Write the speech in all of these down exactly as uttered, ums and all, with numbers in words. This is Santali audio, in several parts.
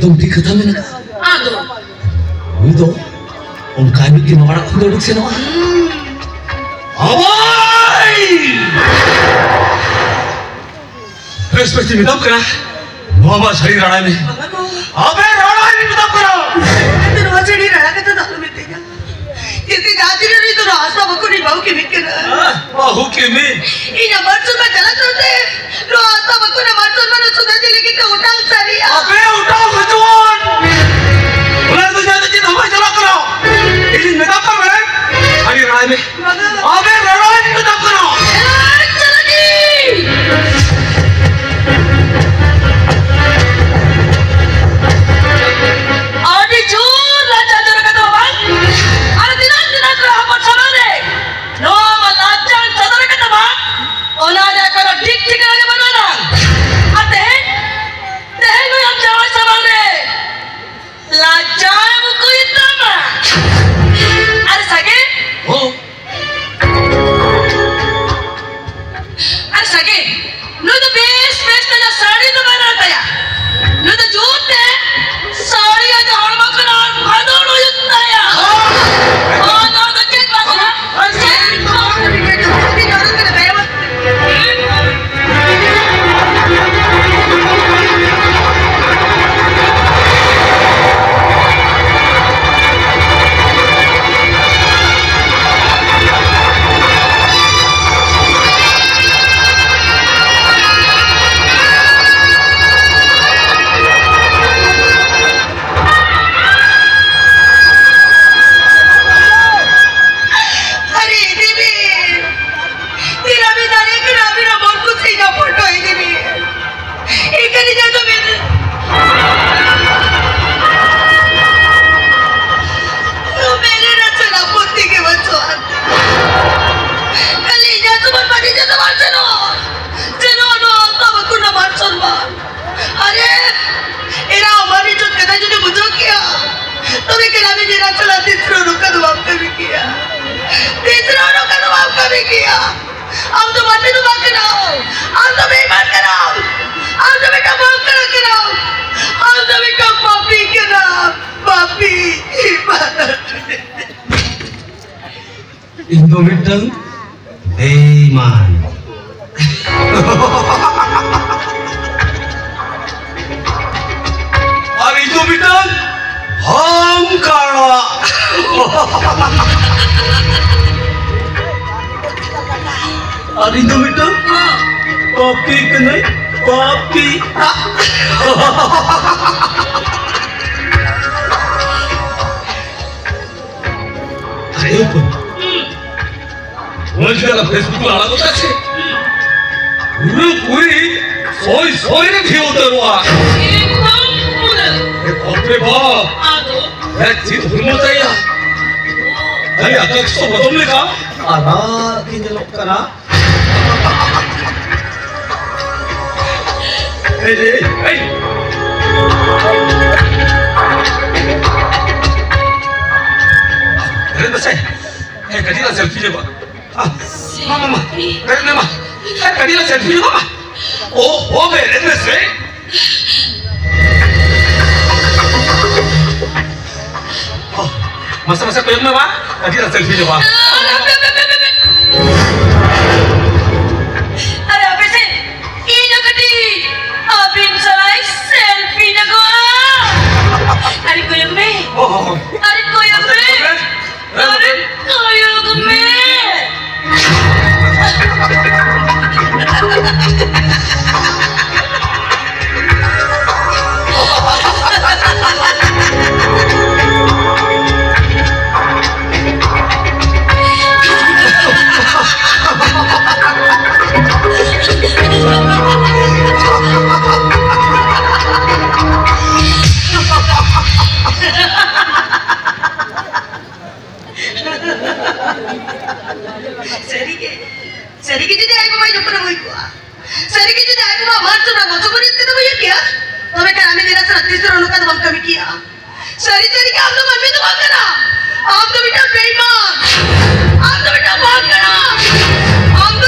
ᱛᱚ ᱢᱤᱫᱴᱤᱡ ᱠᱟᱛᱷᱟ ᱢᱮᱱᱟᱜᱼᱟ᱾ ᱟᱫᱚ? ᱩᱱᱤ ᱫᱚ ᱚᱱᱠᱟ ᱢᱤᱫ ᱫᱤᱱ ᱚᱲᱟᱜ ᱠᱷᱚᱱ ᱫᱚ ᱩᱰᱩᱠ ᱥᱮᱱᱚᱜᱼᱟ᱾ ᱦᱩᱸ᱾ ᱟᱵᱟᱭ! ᱵᱮᱥ ᱵᱮᱥ ᱛᱮ ᱢᱮᱛᱟᱢ ᱠᱟᱱᱟ, ᱱᱚᱣᱟ ᱢᱟ ᱥᱟᱹᱨᱤ ᱨᱟᱲᱟᱭ ᱢᱮ᱾ ᱵᱟᱵᱟ ᱜᱚ᱾ ᱟᱵᱮ ᱨᱟᱲᱟᱭ ᱢᱮ ᱢᱮᱛᱟᱢ ᱠᱟᱱᱟ᱾ ᱟᱫᱚ ᱱᱚᱣᱟ ᱥᱟᱹᱨᱤ ᱨᱟᱲᱟ ᱠᱟᱛᱷᱟ ᱫᱚ ᱟᱞᱚ ᱢᱮᱛᱟᱹᱧᱟ᱾ ᱡᱩᱫᱤ ᱡᱟᱦᱟᱸ ᱛᱤᱱᱟᱹᱜ ᱨᱮ ᱫᱚ ᱱᱚᱣᱟ ᱟᱥᱟ ᱵᱟᱠᱚ ᱨᱤᱧ ᱵᱟᱹᱦᱩ ᱠᱤᱢᱤᱱ ᱠᱟᱱᱟ᱾ ᱦᱮᱸ, ᱵᱟᱹᱦᱩ ᱠᱤᱢᱤᱱ? ᱤᱧᱟᱹᱜ ᱢᱟᱨᱥᱟᱞ ᱢᱟ ᱪᱟᱞᱟᱜ ᱛᱟᱞᱛᱮ, ᱱᱚᱣᱟ ᱟᱥᱟ ᱵᱟᱠᱚ ᱨᱮ ᱢᱟᱨᱥᱟᱞ ᱢᱟ ᱱᱚᱣᱟ ᱥᱩᱫᱷᱟᱹ ᱪᱮᱫ ᱞᱟᱹᱜᱤᱫ ᱛᱮ ᱚᱴᱟᱝ ᱥᱟᱹᱨᱤᱜᱼᱟ? ᱟᱯᱮ ᱚᱴᱟᱝ ᱦᱚᱪᱚᱣᱟᱱ! ᱚᱱᱟ ᱫᱚ ᱡᱟᱦᱟᱸ ᱫᱚ ᱪᱮᱫ ᱦᱚᱸ ᱵᱟᱭ ᱪᱟᱞᱟᱜ ᱠᱟᱱᱟ᱾ ᱤᱧᱤᱧ ᱢᱮᱛᱟ ᱠᱚᱣᱟ ᱢᱮ, ᱟᱹᱰᱤ ᱨᱟᱲᱟᱭ ᱢᱮ᱾ ᱵᱟᱝᱟ᱾ ᱟᱵᱮ ᱨᱟᱲᱟᱭ ᱢᱮ ᱢᱮᱛᱟ ᱠᱚ ᱠᱟᱱᱟ᱾ ᱮᱭ, ᱪᱟᱞᱟᱜ ᱜᱤᱧ! ᱟᱹᱰᱤ ᱡᱳᱨ ᱞᱟᱡᱟᱣ ᱡᱚᱱᱚᱜ ᱠᱟᱛᱷᱟ ᱵᱟᱝ? ᱟᱨ ᱛᱤᱱᱟᱹᱜ ᱛᱤᱱᱟᱹᱜ ᱠᱚᱲᱟ ᱦᱚᱯᱚᱱ ᱥᱟᱢᱟᱝ ᱨᱮ ᱱᱚᱣᱟ ᱢᱟ ᱞᱟᱡᱟᱣ ᱥᱚᱫᱚᱨ ᱠᱟᱛᱷᱟ ᱵᱟᱝ? ᱚᱱᱟ ᱨᱮᱭᱟᱜ ᱠᱳᱱᱳ ᱴᱷᱤᱠ ᱴᱷᱤᱠᱟᱹᱱᱟ ᱜᱮ ᱵᱟᱹᱱᱩᱜ ᱟᱱᱟᱝ᱾ ᱟᱨ ᱛᱮᱦᱮᱧ, ᱛᱮᱦᱮᱧ ᱱᱩᱭ ᱟᱢ ᱡᱟᱶᱟᱭ ᱥᱟᱢᱟᱝ ᱨᱮ ᱞᱟᱡᱟᱣ ᱮᱢ ᱩᱠᱩᱭᱮᱫ ᱛᱟᱢᱟ᱾ ᱟᱨ ᱥᱟᱜᱮ? ᱦᱚᱸ᱾ ᱟᱨ ᱥᱟᱜᱮ, ᱱᱩᱭ ᱫᱚ ᱵᱮᱥ, ᱵᱮᱥ ᱛᱮ ᱥᱟᱹᱲᱤ ᱫᱚ ᱵᱟᱭ ᱨᱚᱲ ᱛᱟᱭᱟ᱾ ᱱᱩᱭ ᱫᱚ ᱡᱳᱨ ᱛᱮ ᱥᱟᱹᱲᱤ ᱟᱡᱟᱜ ᱦᱚᱲᱢᱚ ᱠᱷᱚᱱ ᱟᱨ ᱵᱷᱟᱫᱚᱲ ᱦᱩᱭᱩᱜ ᱛᱟᱭᱟ᱾ ᱚ, ᱱᱚᱣᱟ ᱫᱚ ᱪᱮᱫ ᱵᱟᱝ ᱠᱟᱱᱟ? ᱪᱮᱫ ᱵᱟᱝ ᱠᱟᱱᱟ? अरे दीदी, तेरा भी दाने के नाम मेरा बहुत कुछ सीधा फोटो है दीदी। एक करी जा तो मेरे, तो मेरे ना चला पोती के बच्चों आते। कल ही जा तुम्हारे पानी जा तुम्हारे चलो, चलो नो, तब कुना मार चल मार। अरे, एरा हमारी जो कदा जो बुझो किया, तो मैं कला में जेरा चला तीसरो रो कदम आप कभी किया, तीसरो रो कदम आप कभी किया। ᱟᱢ ᱫᱚ ᱢᱟᱹᱱᱢᱤ ᱫᱚ ᱵᱟᱝ ᱠᱟᱱᱟᱢ᱾ ᱟᱢ ᱫᱚ ᱵᱮᱭᱤᱢᱟᱱ ᱠᱟᱱᱟᱢ᱾ ᱟᱢ ᱫᱚ ᱢᱤᱫᱴᱟᱝ ᱵᱟᱝ ᱠᱟᱱᱟ ᱠᱟᱱᱟᱢ᱾ ᱟᱢ ᱫᱚ ᱢᱤᱫᱴᱟᱝ ᱯᱟᱯᱤ ᱠᱟᱱᱟᱢ᱾ ᱯᱟᱯᱤ᱾ ᱤᱧ ᱫᱚ ᱢᱤᱫᱴᱟᱝ ᱵᱮᱭᱤᱢᱟᱱ᱾ ᱟᱨ ᱤᱧ ᱫᱚ ᱢᱤᱫᱴᱟᱝ ᱦᱟᱢᱠᱟᱲᱟ᱾ ᱟᱨ ᱤᱧ ᱫᱚ ᱢᱤᱫᱴᱟᱝ ᱯᱟᱯᱤ ᱠᱟᱹᱱᱟᱹᱧ, ᱯᱟᱯᱤ᱾ ᱟᱨᱮ ᱦᱚᱯᱚᱱ, ᱱᱚᱣᱟ ᱡᱩᱫᱤ ᱟᱞᱟᱝ Facebook ᱨᱮ ᱟᱲᱟᱜ ᱜᱚᱫᱟ ᱥᱮ, ᱯᱩᱨᱟᱹ ᱯᱩᱨᱤ ᱥᱚᱭ ᱥᱚᱭ ᱨᱮ view ᱩᱛᱟᱹᱨᱚᱜᱼᱟ᱾ ᱮᱠᱫᱚᱢ ᱯᱩᱨᱟᱹ᱾ ᱮ ᱵᱟᱯ ᱨᱮ ᱵᱟᱯ᱾ ᱟᱫᱚ? ᱮ ᱪᱮᱫ ᱦᱚᱲᱢᱚ ᱛᱟᱭᱟ? ᱟᱨᱮ ᱟᱠᱟᱥ ᱠᱚ ᱵᱚᱫᱚᱞ ᱞᱮᱠᱟ ᱟᱨᱟᱜ ᱜᱮ ᱧᱮᱞᱚᱜ ᱠᱟᱱᱟ᱾ ᱮᱭ, ᱮᱭ, ᱮᱭ᱾ ᱵᱮᱨᱮᱫ ᱢᱮᱥᱮ᱾ ᱮ, ᱠᱟᱹᱴᱤᱡ ᱞᱟᱝ selfie ᱧᱚᱜᱚᱜᱼᱟ᱾ ᱟ, ᱢᱟ, ᱢᱟ, ᱢᱟ᱾ ᱵᱮᱨᱮᱫ ᱢᱮ, ᱢᱟ᱾ ᱮ, ᱠᱟᱹᱴᱤᱡ ᱞᱟᱝ selfie ᱧᱚᱜᱚᱜᱼᱟ, ᱢᱟ᱾ ᱳ, ᱳ, ᱵᱮᱨᱮᱫ ᱢᱮᱥᱮ᱾ ᱚ, ᱢᱟᱥᱮ, ᱢᱟᱥᱮ ᱠᱚᱭᱚᱜ ᱢᱮ ᱵᱟ, ᱟᱹᱰᱤ ᱟᱸᱴ selfie ᱧᱚᱜᱼᱟ᱾ ᱟᱨᱮ ᱦᱟᱯᱮ ᱥᱮ, ᱤᱧ ᱦᱚᱸ ᱠᱟᱹᱴᱤᱡ ᱟᱹᱵᱤᱱ ᱥᱟᱞᱟᱜ selfie ᱧᱚᱜᱚᱜᱼᱟ᱾ ᱟᱨᱮ ᱠᱚᱭᱚᱜ ᱢᱮ᱾ ᱚ, ᱦᱚᱸ, ᱦᱚᱸ᱾ ᱟᱨᱮ ᱠᱚᱭᱚᱜ ᱢᱮ᱾ ᱟᱨᱮ ᱠᱚᱭᱚᱜ ᱢᱮ᱾ ᱥᱟᱹᱨᱤᱜᱮ, ᱥᱟᱹᱨᱤᱜᱮ ᱡᱩᱫᱤ ᱟᱡ ᱵᱟᱵᱟᱭ ᱡᱚᱯᱲᱟᱣ ᱦᱩᱭ ᱠᱚᱜᱼᱟ, ᱥᱟᱹᱨᱤᱜᱮ ᱡᱩᱫᱤ ᱟᱡ ᱵᱟᱵᱟ ᱢᱟᱱ ᱥᱚᱱᱢᱟᱱ ᱵᱚᱝᱥᱚ ᱵᱚᱨᱤᱭᱟᱹᱛ ᱠᱟᱛᱮ ᱦᱩᱭᱩᱜ ᱜᱮᱭᱟ, ᱛᱚᱵᱮ ᱠᱷᱟᱱ ᱟᱢ ᱡᱮᱞᱟ ᱥᱟᱞᱟᱜ ᱛᱤᱥ ᱨᱮᱦᱚᱸ ᱱᱚᱝᱠᱟ ᱫᱚ ᱵᱟᱢ ᱠᱟᱹᱢᱤ ᱠᱮᱭᱟ᱾ ᱥᱟᱹᱨᱤ ᱥᱟᱹᱨᱤ ᱜᱮ ᱟᱢ ᱫᱚ ᱢᱟᱹᱱᱢᱤ ᱫᱚ ᱵᱟᱝ ᱠᱟᱱᱟᱢ᱾ ᱟᱢ ᱫᱚ ᱢᱤᱫᱴᱟᱝ ᱵᱮᱭᱤᱢᱟᱱ᱾ ᱟᱢ ᱫᱚ ᱢᱤᱫᱴᱟᱝ ᱵᱟᱝ ᱠᱟᱱᱟᱢ᱾ ᱟᱢ ᱫᱚ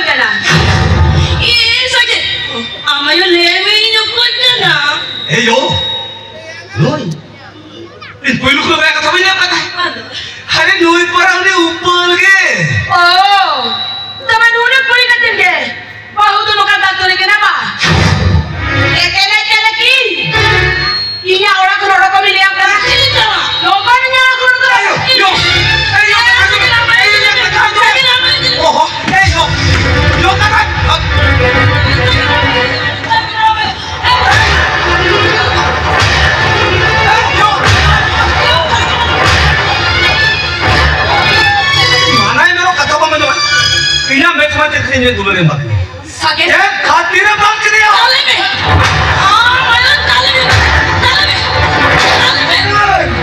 ᱠᱟᱱᱟ᱾ ᱤᱧ ᱥᱚᱡᱷᱮ, ᱟᱢ ᱟᱭᱳ, ᱞᱟᱹᱭ ᱢᱮ, ᱤᱧ ᱚᱠᱚᱭ ᱠᱟᱱᱟ? ᱮ ᱭᱳ, ᱱᱩᱭ᱾ ᱤᱧ ᱯᱩᱭᱞᱩ ᱠᱷᱚᱱ ᱨᱮᱭᱟᱜ ᱠᱟᱛᱷᱟ ᱵᱟᱹᱧ ᱞᱟᱹᱭ ᱟᱠᱟᱫ ᱛᱟᱦᱮᱸᱫ᱾ ᱟᱫᱚ? ᱟᱨᱮ, ᱱᱩᱭ ᱯᱟᱨᱟ ᱩᱱᱤ ᱩᱯᱟᱹᱞ ᱜᱮ᱾ ᱚ, ᱛᱚᱵᱮ ᱱᱩᱱᱟᱹᱜ ᱠᱩᱲᱤ ᱠᱟᱛᱮᱢ ᱜᱮ ᱵᱟᱹᱦᱩ ᱫᱚ ᱱᱚᱝᱠᱟ ᱫᱟᱜ ᱛᱩᱞᱤ ᱠᱟᱱᱟ ᱵᱟ? ᱮᱠᱮᱞᱮ ᱪᱮᱫ ᱞᱟᱹᱜᱤᱫ? ᱤᱧᱟᱜ ᱚᱲᱟᱜ ᱠᱷᱚᱱ ᱚᱰᱚᱠᱚᱜ ᱢᱮ ᱞᱟᱹᱭᱟᱢ ᱠᱟᱱᱟ᱾ ᱱᱚᱝᱠᱟᱱ ᱤᱧᱟᱜ ᱚᱲᱟᱜ ᱠᱷᱚᱱ ᱚᱰᱚᱠᱚᱜ ᱢᱮ᱾ ᱮᱭ ᱭᱳ, ᱮᱭ ᱭᱳ, ᱮᱭ ᱭᱳ, ᱮᱭ ᱭᱳ, ᱚᱦᱚ, ᱮᱭ ᱭᱳ, ᱭᱳ, ᱠᱟᱴᱟ᱾ ᱢᱟᱱᱟᱭ ᱢᱮ, ᱠᱟᱛᱷᱟ ᱵᱟᱢ ᱟᱸᱡᱚᱢᱟ᱾ ᱤᱧᱟᱜ ᱢᱮᱫ ᱥᱟᱢᱟᱝ ᱪᱮᱫ ᱠᱷᱟᱹᱛᱤᱨ ᱤᱧ ᱫᱩᱞᱟᱹᱲ ᱮᱢ ᱵᱟᱠᱤ? ᱥᱟᱜᱮᱱ᱾ ᱪᱮᱫ ᱠᱷᱟᱹᱛᱤᱨ ᱮᱢ ᱵᱟᱝ ᱠᱮᱫᱮᱭᱟ? ᱫᱟᱞᱮ ᱢᱮ᱾ ᱟᱢ ᱢᱟᱭᱟᱝ ᱫᱟᱞᱮ ᱢᱮ᱾ ᱫᱟᱞᱮ ᱢᱮ᱾ ᱫᱟᱞᱮ ᱢᱮ᱾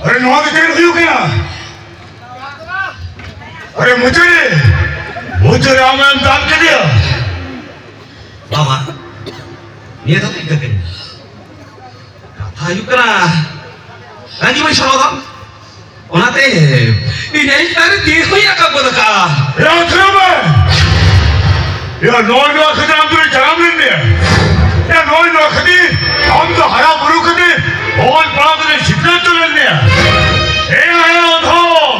ᱟᱨᱮ, ᱱᱚᱣᱟ ᱫᱚ ᱪᱮᱫ ᱦᱩᱭᱩᱜ ᱠᱟᱱᱟ? ᱟᱨᱮ, ᱢᱩᱪᱟᱹᱫ ᱨᱮ, ᱢᱩᱪᱟᱹᱫ ᱨᱮ ᱟᱢ ᱮᱢ ᱫᱟᱞ ᱠᱮᱫᱮᱭᱟ? ᱵᱟᱵᱟ, ᱱᱤᱭᱟᱹ ᱫᱚ ᱪᱮᱫ ᱠᱟᱱᱟ? ᱠᱟᱛᱷᱟ ᱦᱩᱭᱩᱜ ᱠᱟᱱᱟ, ᱨᱟᱹᱜᱤ ᱢᱟᱹᱧ ᱥᱚᱨᱚ ᱫᱚ᱾ ᱚᱱᱟᱛᱮ ᱤᱧ ᱟᱭᱩᱵ ᱛᱟᱨᱮ ᱛᱤ ᱦᱚᱸᱭ ᱨᱟᱠᱟᱵ ᱜᱚᱫ ᱠᱟᱜᱼᱟ᱾ ᱮ ᱟᱛᱷᱨᱟᱢ ᱮ! ᱭᱟ, ᱱᱚᱜᱼᱚᱭ ᱱᱚᱣᱟ ᱠᱷᱟᱹᱛᱤᱨ ᱟᱢ ᱫᱚᱞᱮ ᱡᱟᱱᱟᱢ ᱞᱮᱫ ᱢᱮᱭᱟ᱾ ᱭᱟ, ᱱᱚᱜᱼᱚᱭ ᱱᱚᱣᱟ ᱠᱷᱟᱹᱛᱤᱨ ᱟᱢ ᱫᱚ ᱦᱟᱨᱟ ᱵᱩᱨᱩ ᱠᱟᱛᱮ ᱚᱞ ᱯᱟᱲᱦᱟᱣ ᱠᱟᱛᱮ ᱥᱤᱠᱷᱱᱟᱹᱛ ᱦᱚᱪᱚ ᱞᱮᱫ ᱢᱮᱭᱟ᱾ ᱮ ᱟᱭᱳ ᱫᱷᱚᱱ!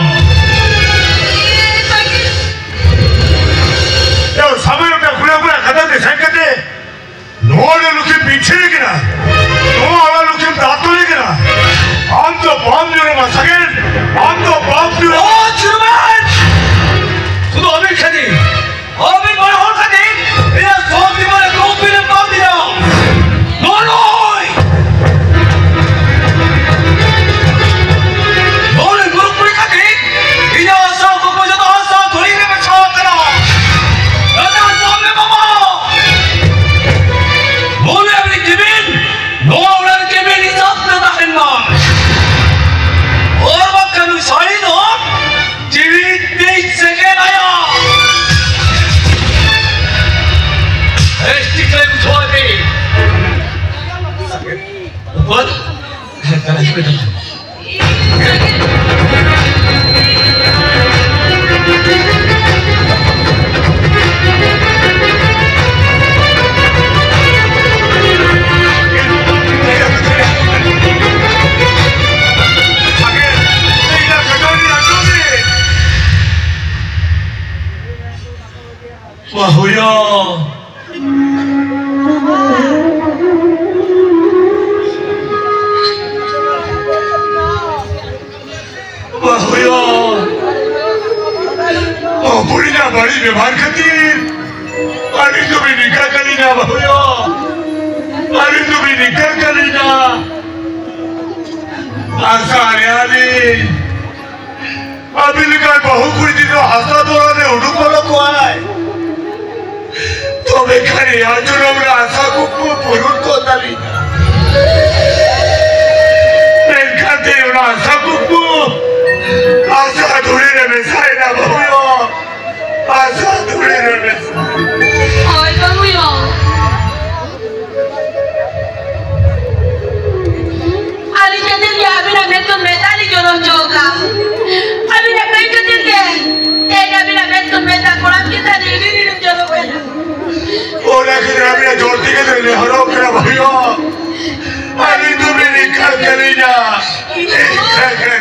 ᱭᱟ, ᱥᱟᱢᱟᱝ ᱨᱮ ᱠᱩᱲᱤ ᱦᱚᱯᱚᱱᱟᱜ ᱠᱟᱛᱷᱟ ᱫᱤᱥᱟᱹ ᱠᱟᱛᱮ ᱱᱚᱣᱟ ᱨᱮ ᱞᱩᱠᱷᱤᱢ ᱵᱤᱪᱷᱟᱹᱨ ᱠᱟᱱᱟ, ᱱᱚᱣᱟ ᱚᱲᱟᱜ ᱞᱩᱠᱷᱤᱢ ᱫᱟᱜ ᱛᱚᱞᱮ ᱠᱟᱱᱟ, ᱟᱢ ᱫᱚ ᱵᱟᱢ ᱧᱩᱨᱩᱢᱟ ᱥᱟᱜᱮᱱ, ᱟᱢ ᱫᱚ ᱵᱟᱢ ᱧᱩᱨᱩᱢᱟ᱾ ᱚ, ᱪᱩᱨᱢᱟᱱ! ᱥᱩᱫᱷᱩ ᱟᱹᱵᱤᱱ ᱠᱷᱟᱹᱛᱤᱨ, ᱟᱹᱵᱤᱱ ᱵᱟᱨ ᱦᱚᱲ ᱠᱷᱟᱹᱛᱤᱨ ᱤᱧᱟᱹᱜ ᱥᱚᱠ ᱡᱤᱵᱚᱱ ᱨᱮ ᱫᱩᱠ ᱵᱤᱱ ᱮᱢ ᱠᱟᱣᱫᱤᱧᱟ᱾ ᱱᱚᱜᱼᱚᱭ! ᱱᱚᱜᱼᱚᱭ ᱢᱩᱨᱩᱠ ᱠᱩᱲᱤ ᱠᱷᱟᱹᱛᱤᱨ ᱤᱧᱟᱹᱜ ᱟᱥᱟ ᱠᱩᱠᱢᱩ ᱡᱚᱛᱚ ᱟᱥᱟ ᱫᱷᱩᱲᱤ ᱨᱮ ᱢᱮᱥᱟ ᱟᱠᱟᱱᱟ᱾ ᱨᱟᱡᱟ ᱥᱟᱢᱱᱮ ᱵᱟᱵᱟ! ᱢᱚᱱᱮ ᱨᱮ ᱠᱮᱵᱤᱱ, ᱱᱚᱣᱟ ᱚᱲᱟᱜ ᱨᱮ ᱠᱮᱵᱤᱱ ᱦᱤᱥᱟᱹᱵ ᱛᱮ ᱛᱟᱦᱮᱱ ᱢᱟ᱾ ᱟᱨ ᱵᱟᱝᱠᱷᱟᱱ ᱱᱩᱭ ᱥᱟᱹᱲᱤ ᱫᱚ ᱡᱤᱣᱤ ᱛᱤᱥ ᱥᱮᱸᱜᱮᱞ ᱟᱭᱟ᱾ ᱵᱮᱥ ᱴᱷᱤᱠ ᱞᱮ ᱵᱩᱡᱷᱟᱹᱣ ᱟᱯᱮ᱾ ᱩᱯᱟᱹᱞ, ᱦᱮᱸ, ᱛᱟᱦᱞᱮ ᱦᱤᱡᱩᱜ ᱯᱮ᱾ ᱵᱟᱹᱦᱩᱭᱟ, ᱵᱟᱹᱦᱩᱭᱟ, ᱵᱟᱹᱵᱩᱲᱤᱭᱟᱜ ᱵᱟᱹᱲᱤᱡ ᱵᱮᱵᱷᱟᱨ ᱠᱷᱟᱹᱛᱤᱨ ᱟᱹᱞᱤᱧ ᱫᱚᱵᱤᱱ ᱱᱤᱝᱠᱟᱹ ᱠᱟᱹᱞᱤᱧᱟ ᱵᱟᱹᱦᱩᱭᱟ, ᱟᱹᱞᱤᱧ ᱫᱚᱵᱤᱱ ᱱᱤᱝᱠᱟᱹ ᱠᱟᱹᱞᱤᱧᱟ᱾ ᱟᱥᱟ ᱨᱮᱭᱟᱞᱤᱧ ᱟᱹᱵᱤᱱ ᱞᱮᱠᱟᱱ ᱵᱟᱹᱦᱩ ᱠᱩᱲᱤ ᱡᱩᱫᱤ ᱦᱟᱥᱟ ᱫᱚᱨᱟ ᱨᱮ ᱩᱰᱩᱠ ᱵᱚᱞᱚ ᱠᱚᱜᱼᱟᱭ, ᱛᱚᱵᱮ ᱠᱷᱟᱱ ᱱᱤᱭᱟᱹ ᱡᱚᱱᱚᱢ ᱨᱮ ᱟᱥᱟ ᱠᱩᱠᱢᱩ ᱯᱩᱨᱩᱱ ᱠᱚᱜ ᱛᱟᱹᱞᱤᱧᱟ᱾ ᱢᱮᱱᱠᱷᱟᱱ ᱛᱮᱦᱮᱧ ᱚᱱᱟ ᱟᱥᱟ ᱠᱩᱠᱢᱩ ᱟᱥᱟ ᱫᱷᱩᱲᱤ ᱨᱮ ᱢᱮᱥᱟᱭᱮᱱᱟ ᱵᱟᱹᱦᱩᱭᱟ, ᱟᱥᱟ ᱫᱷᱩᱲᱤ ᱨᱮ ᱢᱮᱥᱟ᱾ ᱦᱳᱭ ᱵᱟᱹᱦᱩᱭᱟ, ᱟᱹᱞᱤᱧ ᱠᱷᱟᱹᱛᱤᱨ ᱜᱮ ᱟᱹᱵᱤᱱᱟᱜ ᱢᱮᱫ ᱠᱷᱚᱱ ᱢᱮᱫ ᱫᱟᱜ ᱞᱤᱧ ᱡᱚᱨᱚ ᱦᱚᱪᱚ ᱟᱠᱟᱫᱼᱟ᱾ ᱟᱹᱵᱤᱱᱟᱜ ᱠᱟᱹᱢᱤ ᱠᱷᱟᱹᱛᱤᱨ ᱜᱮ ᱛᱮᱦᱮᱧ ᱟᱹᱵᱤᱱᱟᱜ ᱢᱮᱫ ᱠᱷᱚᱱ ᱢᱮᱫ ᱫᱟᱜ ᱠᱚᱲᱟᱢ ᱪᱮᱛᱟᱱ ᱨᱮ ᱤᱰᱤ ᱤᱰᱤ ᱡᱚᱨᱚ ᱠᱟᱱᱟ᱾ ᱚᱱᱟ ᱠᱷᱟᱹᱛᱤᱨ ᱟᱹᱵᱤᱱᱟᱜ ᱡᱚᱨ ᱛᱮᱜᱮ ᱞᱤᱧ ᱱᱮᱦᱚᱨᱚᱜ ᱠᱟᱱᱟ ᱵᱷᱟᱹᱭ᱾ ᱟᱹᱞᱤᱧ ᱫᱚᱵᱤᱱ ᱤᱠᱷᱟᱹ ᱠᱟᱹᱞᱤᱧᱟ, ᱤᱠᱷᱟᱹ